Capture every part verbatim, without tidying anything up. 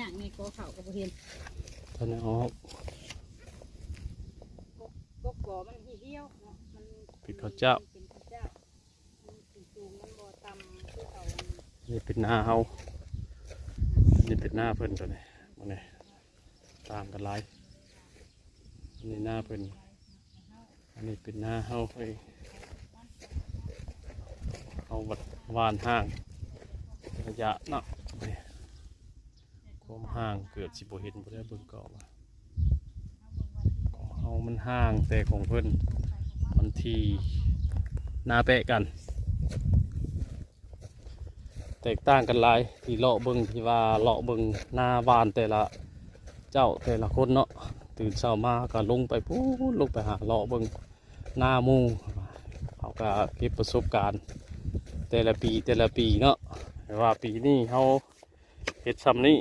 อย่างนี้ก็เขาก็บ่เห็น ท่านได้ออก ก็ก็มันเหี่ยวเนาะมัน เป็นข้าวเจ้า เป็นข้าวเจ้ามันสูงๆมันบ่ต่ำคือเขา นี่เป็นนาเฮา นี่เป็นนาเพิ่นตัวนี้มันนี่ต่างกันหลาย นี่นาเพิ่น อันนี้เป็นนาเฮาเอง เฮาวัดหว่านห่างระยะเนาะ ความห่างเกือบสิบ่เห็นบ่ได้เบิ่งเกาะว่าของเฮามันห่างแต่ของเพิ่นมันที่นาแปะกัน แตกต่างกันหลายที่เลาะเบิ่งที่ว่าเลาะเบิ่งนาหว่านแต่ละเจ้าแต่ละคนเนาะ ตื่นเช้ามาก็ลงไปพู้นลงไปหาเลาะเบิ่งนาหมู่ เขาก็เก็บประสบการณ์ แต่ละปีแต่ละปีเนาะ แต่ว่าปีนี้เฮาเฮ็ดซ่ำนี้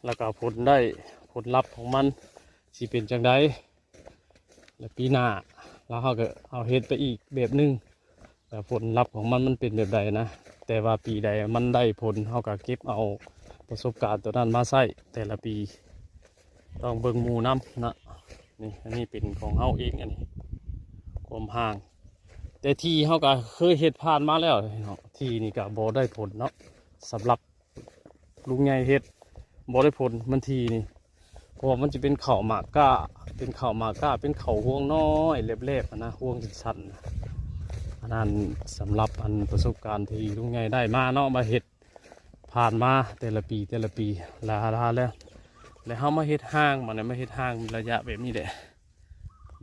แล้วก็ผลได้ผลลัพธ์ของมันสิเป็นจั่งใด แล้วปีหน้าแล้วเฮาก็เอาเฮ็ดไปอีกแบบหนึ่ง แต่ผลลัพธ์ของมันมันเป็นแบบใดนะ แต่ว่าปีใดมันได้ผลเฮาก็เก็บเอาประสบการณ์ตัวนั้นมาใช้แต่ละปี ต้องเบิ่งหมู่นำนะ นี่อันนี้เป็นของเฮาเองอันนี้ ความห่าง แต่ที่เฮาก็เคยเฮ็ดผ่านมาแล้วเนาะ ที่นี่ก็บ่ได้ผลเนาะ สำหรับลุงใหญ่เฮ็ดบ่ได้ผลมันที่นี่ เพราะว่ามันจะเป็นเขาหมากก้า เป็นเขาหมากก้า เป็นเขาห่วงน้อยแหลบๆอะนะ ห่วงสั้นๆนะ อันนั้นสำหรับอันประสบการณ์ที่ลุงใหญ่ได้มาเนาะ มาเฮ็ดผ่านมาแต่ละปีแต่ละปีลาลาแล้ว แล้วเฮามาเฮ็ดห่างมาเนี่ยมาเฮ็ดห่างระยะแบบนี้แหละ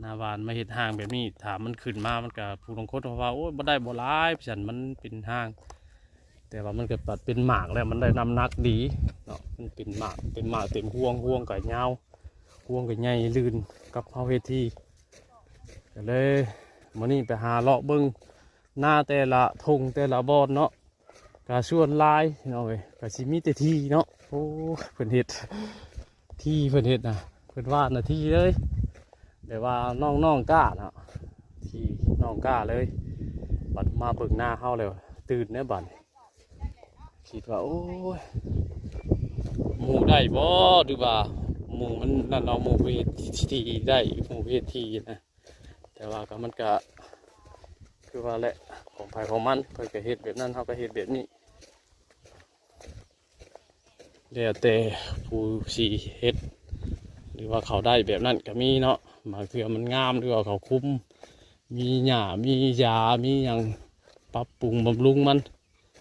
นาหว่านมาเฮ็ดห่างแบบนี้ ถ้ามันขึ้นมามันก็ผู้ลางคนเขาว่าโอ้ยบ่ได้บ่หลายซั่นมันเป็นห่าง แต่ว่ามันก็ตัดเป็นหมากแล้วมันได้น้ำหนักดีเนาะ มันเป็นหมากเป็นหมากเต็มห่วง ห่วงก็ยาว ห่วงก็ใหญ่ลื่นกับเฮาเฮ็ดที่ ก็เลยมื้อนี้ไปหาเลาะเบิ่งนาแต่ละท่งแต่ละบ่อนเนาะ ก็ส่วนหลายพี่น้องเอ้ยก็สิมีแต่ที่เนาะ โอ้ เพิ่นเฮ็ด ที่เพิ่นเฮ็ดนะ เพิ่นหว่านนะที่เลย แต่ว่าน้องๆกล้าเนาะ ที่น้องกล้าเลย บัดมาเบิ่งนาเฮาแล้วตื่นแน่บัดนี้ คิดว่าโอ้ย หมู่ได้บ่ หรือว่าหมู่มันนั่นเนาะ หมู่บ่เฮ็ดที่ได้ หมู่บ่เฮ็ดที่นะ แต่ว่าก็มันก็คือว่าแหละ ของไผของมัน เพิ่นก็เฮ็ดแบบนั้น เฮาก็เฮ็ดแบบนี้ แล้วแต่ผู้สิเฮ็ด หรือว่าเขาได้แบบนั้นก็มีเนาะ บางเทื่อมันงาม หรือว่าเขาคุม มีหญ้า มียา มีหยังปรับปรุงบำรุงมัน